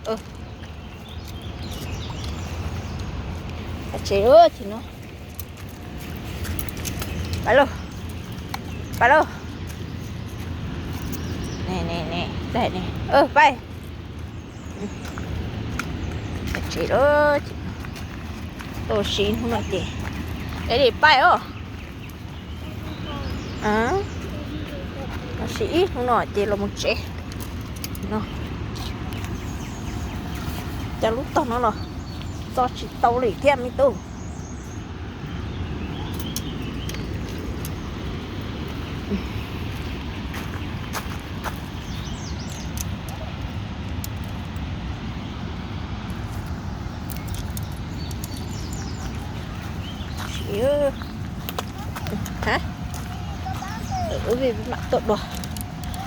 Pais tsev lawm ces no. Pais lauj, pais lauj. Ne ne ne, pais. Pais tsev lawm ces, tau siv hnub no ces, es li pais os. Siv ib hnub no ces los mus tsev no. Cov lub tog no los txo tsis tau li thiab me tub. Mam tuaj dua.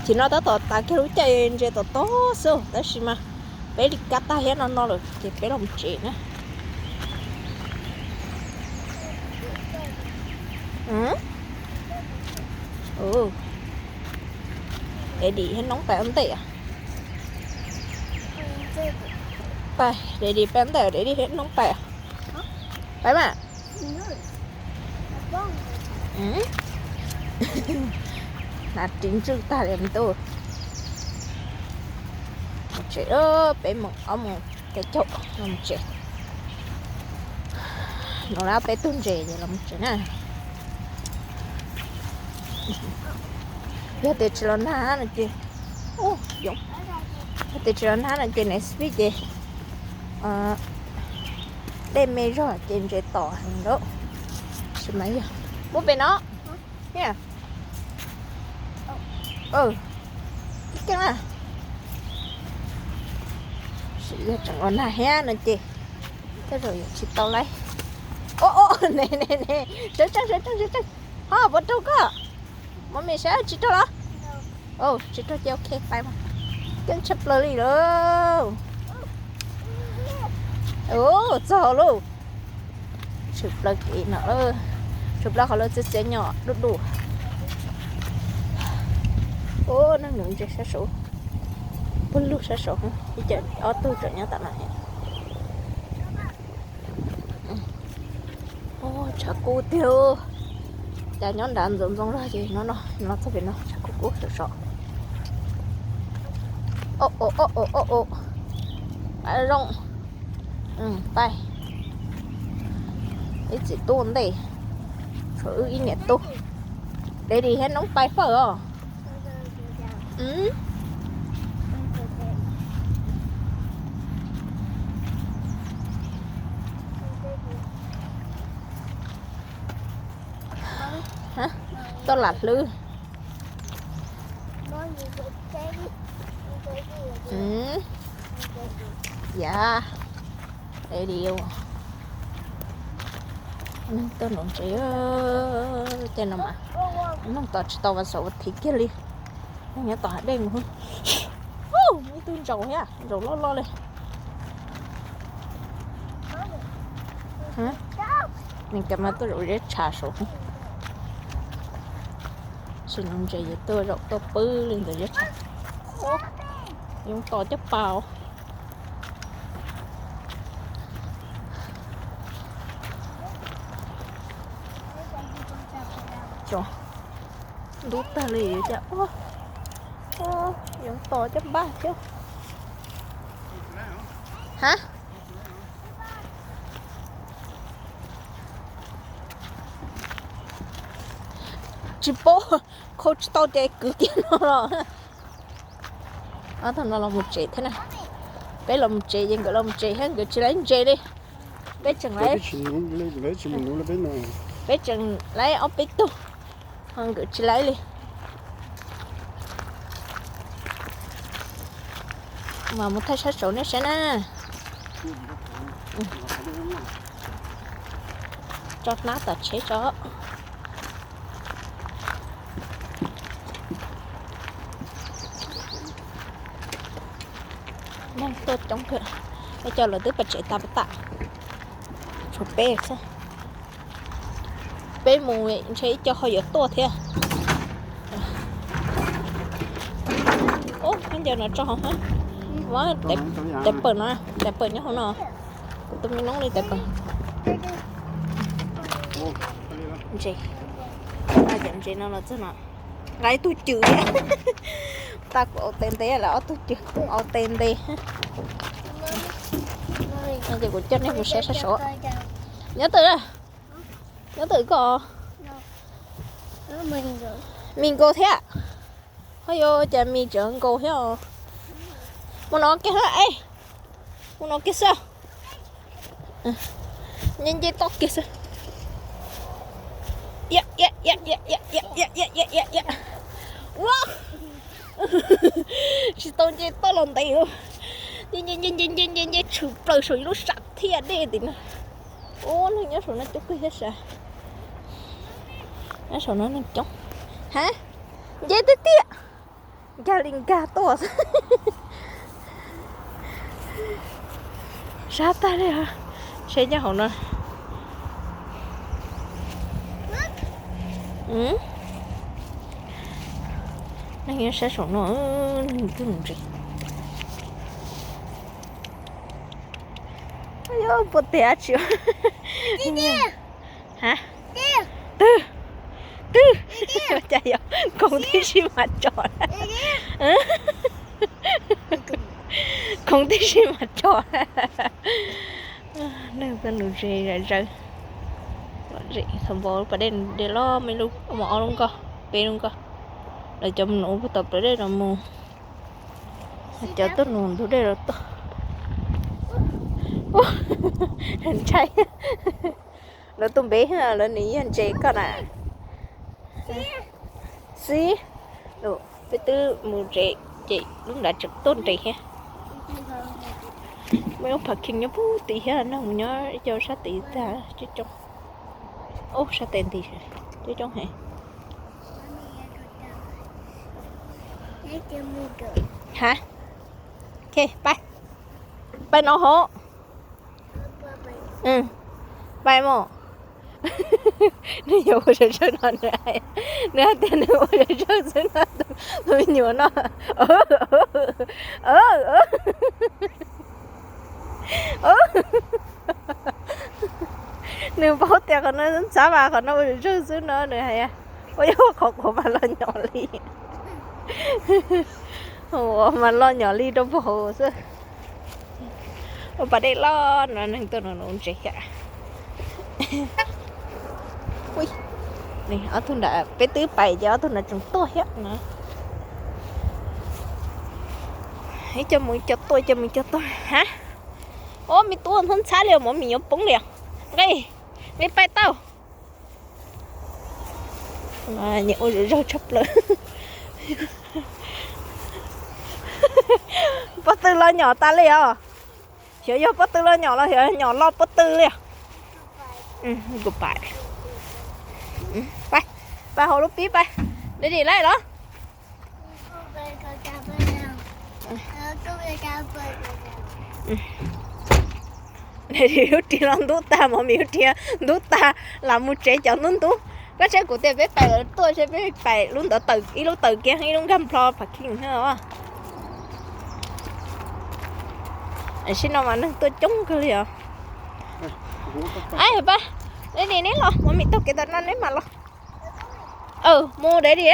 Ces no tab tom tas kiag lub caij ntses tom tod xwb tab sis mas peb li kab tag thiab no no lawm ces peb los mus tsev na. Daddy thiab noob pais ua ntej. Pais, daddy pais ua ntej, daddy thiab noob pais. Pais mas. Hnav ris ntswj tag li me tub. Mus tsev, peb moos ob moos peb caug los mus tsev. No lawm peb tug ntses ces los mus tsev na. Yog tias tsis los nag no ces, yog tias tsis los nag no ces next week ces dej me zog ces ntses tom heev lawm. Tab sis mas yog muab pem no, ib keej na. Tab sis yog tseem los nag thiab no ces tej zaum yuav tsis tau laib. Ne ne ne, sawv tseej sawv tseej sawv tseej. Ho puas raug koj? Muab me saib tsis raug los? Tsis raug ces ok pais mas. Keej tshaj plaws li lauj. Txog lauj. Tshwm plaws kev no, tshwm plaws qhov lawv txiav txiav nyom dub dub. Ub, neeg nuv ntses sab saud, pawg lug sab saud, ib co ob tug tseem nyob tom no. Tshav kub tiag, cas nyob nrad ntxoov ntxoo zog ces no no no txog pem no tshav kub kub sov sov. Au au au au au, zoo, pais. Ib txiv tub ua ntej, tshuav wb ib niam tub. Daddy thiab noob pais fawj os. Tuaj lam hlwb. Yav, daddy, neeg tuaj nuv ntses, caij no mas neeg tos tsis tau vas xaum vas thiv kiag li. Neeg nyob tom hav dej mus. Ib tug ntsaum thiab, ntsaum loj loj li. Nws cov mas tuaj zaum zeb tshav saud. Tsis nuv ntses ces tuaj zaum tuaj pw li ntawd zeb tshav. Yoov tos caj pas. Ntub tag li cas, yoov tos caj npab thiab. Hab, tsis paub, khau tsis tau ces kwv kiag no los. Ob tug no los mus tsev thiab na. Peb los mus tsev ces nkawd los mus tsev thiab, nkawd tsis laib ntses li. Peb tseem laib, peb tseem laib ob peb tug, ho nkawd tsis laib li. Mas mus thaij sab saud nej saib na. Tso hnab tom tsheb tso. Neeg tuaj coob kawg, ib co lawv twb pais tsev tas tas, tshuav peb xwb. Peb mus ntshe ib co ho yuav tuaj thiab. Ub, khaub ncaws no tso hauv hab. Ua, tais pawm no, tais pawm nyob hauv no. Kuv tus me noob li tais pawm. Ntses, cov ntses no los txog no. Nqa ib tug cwm thiab. Tag kuv au tes ntev lawm, ob tug cwm au tes ntev. Ces kuv coj nej mus saib sab saud. Nyob twm, nyob twm koj. Mis nkaus thiab. Ho yuav cas mis tseem nkaus thiab os. Mus no kiag, mus no kiag xwb. Nce nce toj kiag xwb. Ua, tsis tau nce toj los ntev. Nce nce nce nce nce nce tshwm plaws saum ib lub sam thiaj dej tim no. Ua, neeg nyob saum no coob kawg thiab sav. Nyob saum no neeg coob. Ha, nce tiag tiag. Nkag li nkag tuaj. Sab tag li. Seb nyob hauv no. Neeg nyob sab saum no, neeg twb mus ntses. Puas tiag tsis? Ha, twg, twg, cas yog khoom tib si mas tso. Khoom tib si mas tso. Neeg tuaj nuv zes zom zaws. Lom zem thaum npau pas dej, dej los muaj ib lub, muaj ob lub nkoj, peb lub nkoj. Lawv cov mus nuv puag tom plawv dej los mus. Cov tuaj nuv ntug dej los tuaj. Ntshai. Lawv tuaj npev, lawv nws yog ntses koj na. Xib, peb twb mus tsev ces lub nrad tseem tuaj nres thiab. Muaj ib lub phav kheej nyob pub tid thiab, neeg mus nyob ib co sab tid tag coob coob. Ub, sab tes nti coob coob heev. Ha, pais, pais no hauv. Pais mog. Nws yuav ua zom zaws no, nws hais, nws hais tias nws ua zom zaws xwb no, tus me nyuam no. Nws paub tias qhov no ntxhab mas qhov no ua zom zaws xwb no nws hais. Ua yog qhov qhuav mas los nyom li, qhuav mas los nyom li rau puag hauv xwb. Ua pas dej los no neeg tuaj nuv ntses thiab. Ob tug nrad peb twb pais ces ob tug nrad tseem tuaj thiab no. Ib co mus ib co tuaj, ib co mus ib co tuaj ha. Ob, me tub ntxhab ntxhab li, mov mis yuav poob li os. Nqe, me pais tau. Nyiam ua zom zaws tshaj plaws. Pob tw los nyom tas li os. Xyov yog pob tw los nyom los xyov nyom los pob tw li. Kuv pais, pais hauv lub pib pais. Ready lawm los? Ready lub ris los ntub tag, mov mis lub ris ntub tag, lam mus tsev cov ntub ntub. Koj saib kuv tias peb pais lawv tuaj seb peb pais lub ntawd tawm ib lub tawm kiag ib lub nkag nplho phav kheej thiab os. Tam sim no mas neeg tuaj coob kawg li os. Ab, pa, ready neb los, mov mis taug kev ntawm no neb mam los. Mus ready,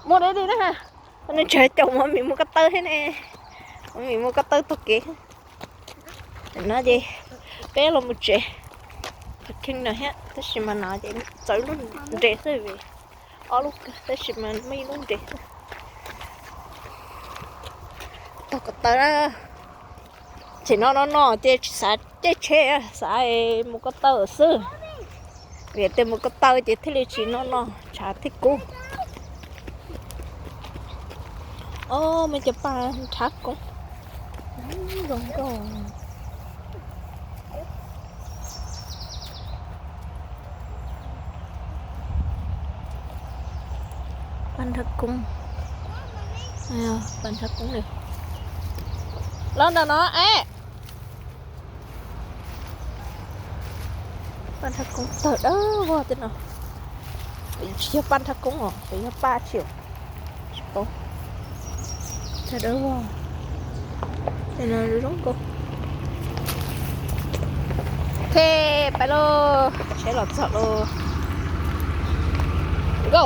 mus ready na. Nws tseem caum mov mis mus ko taw thiab ne. Mov mis mus ko taw taug kev. No ces peb los mus tsev. Phav kheej no thiab tab sis mas no ces txawv lub nres xwb, ob lub kawg tab sis mas muaj ib lub nres xwb. Taug ko taw na. Tseem no no no ces tsis xav caij tsheb, xav mus ko taw xwb. Vim tias mus ko taw ces thiaj li tsis no no tshav thiab kub. Ob, muaj cov paj nrhav koob zoo nkauj. Paj nrhav koob, paj nrhav koob li. Los ntawm no es. Paj nrhav koob tawg dawb vog tej no. Tsis yog paj nrhav koob os, tsis yog paj tsi, tsis paub. Dawb vog, zoo nkauj. Ok, pais lauj, tsheb los txog lauj. Go.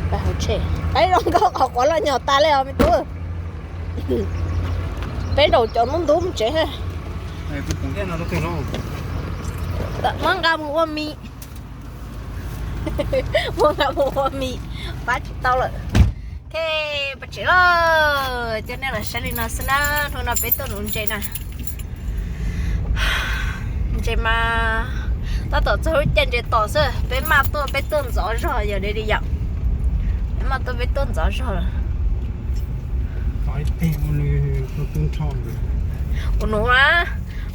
Pais hauv tsheb, pais zoo nkauj, qhov quav los nyom tas li os me tub. Peb nraum cov ntub ntub mus tsev ha. Muab nqa mus ua mi. Muab nqa mus ua mi, pab tsis tau lawm. Ok, pais tsev lawm, coj nej los saib li no xwb na. Hnub no peb tuaj nuv ntses na. Ntses mas tab tom txog lub caij ntses tom xwb, peb maj tuaj peb tuaj ntxov zog yog li yom. Peb maj tuaj peb tuaj ntxov zog lawm. Kuv nuv na,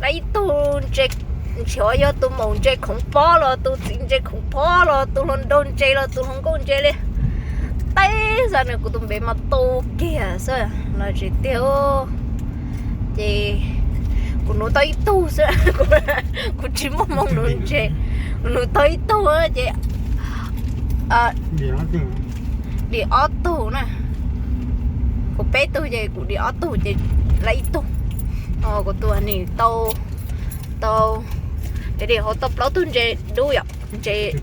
lawv ib tug ntses, ntshe yog tus maum ntses khoov pob los tus txiv ntses khoov pob los tus hluas nraug ntses los tus hluas nkauj ntses li. Teb xav nws kuv tus npe mas tu kiag xwb los tsis tiag. Ces kuv nuv tau ib tug xwb, kuv tsis muaj hmoo nuv ntses. Kuv nuv tau ib tug ces dim ob tug na. Kuv peb tug ces kuv dim ob tug ces lawv ib tug. Kuv tus nim tau, tau, ces dim hauv tau plaub tug ntses dub yom, ntses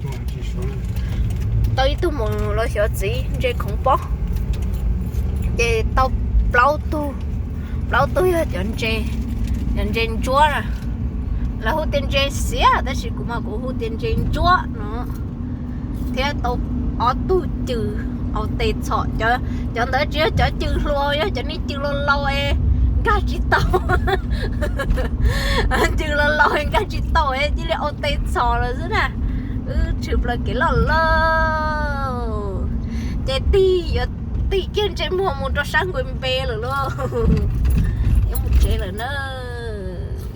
tau ib tug mus los xyov txiv ntses khoov pob. Ces tau plaub tug, plaub tug yog cov ntses, cov ntses ntsuab na. Lawv hu tias ntses xiav tab sis kuv mas kuv hu tias ntses ntsuab no. Thiab tau ob tug cw, au tes txhom, cov ntawd tsis yog cov cw hluas, yog cov niag cw laus laus es nkag tsis tau. Cw laus laus es nkag tsis tau es cia li au tes txhom lawm xwb na. Wb tshwm plaws kev loj lauj. Ces tig, yuav tig kiag ntsej muag mus rau sab nkaus npe lawm lauj. Yuav mus tsev lawm na.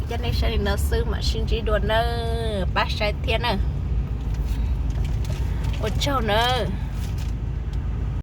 Coj nej saib li no xwb mam sib ntsib dua nawb, pab saib thiab na. Ua tsaug nawb.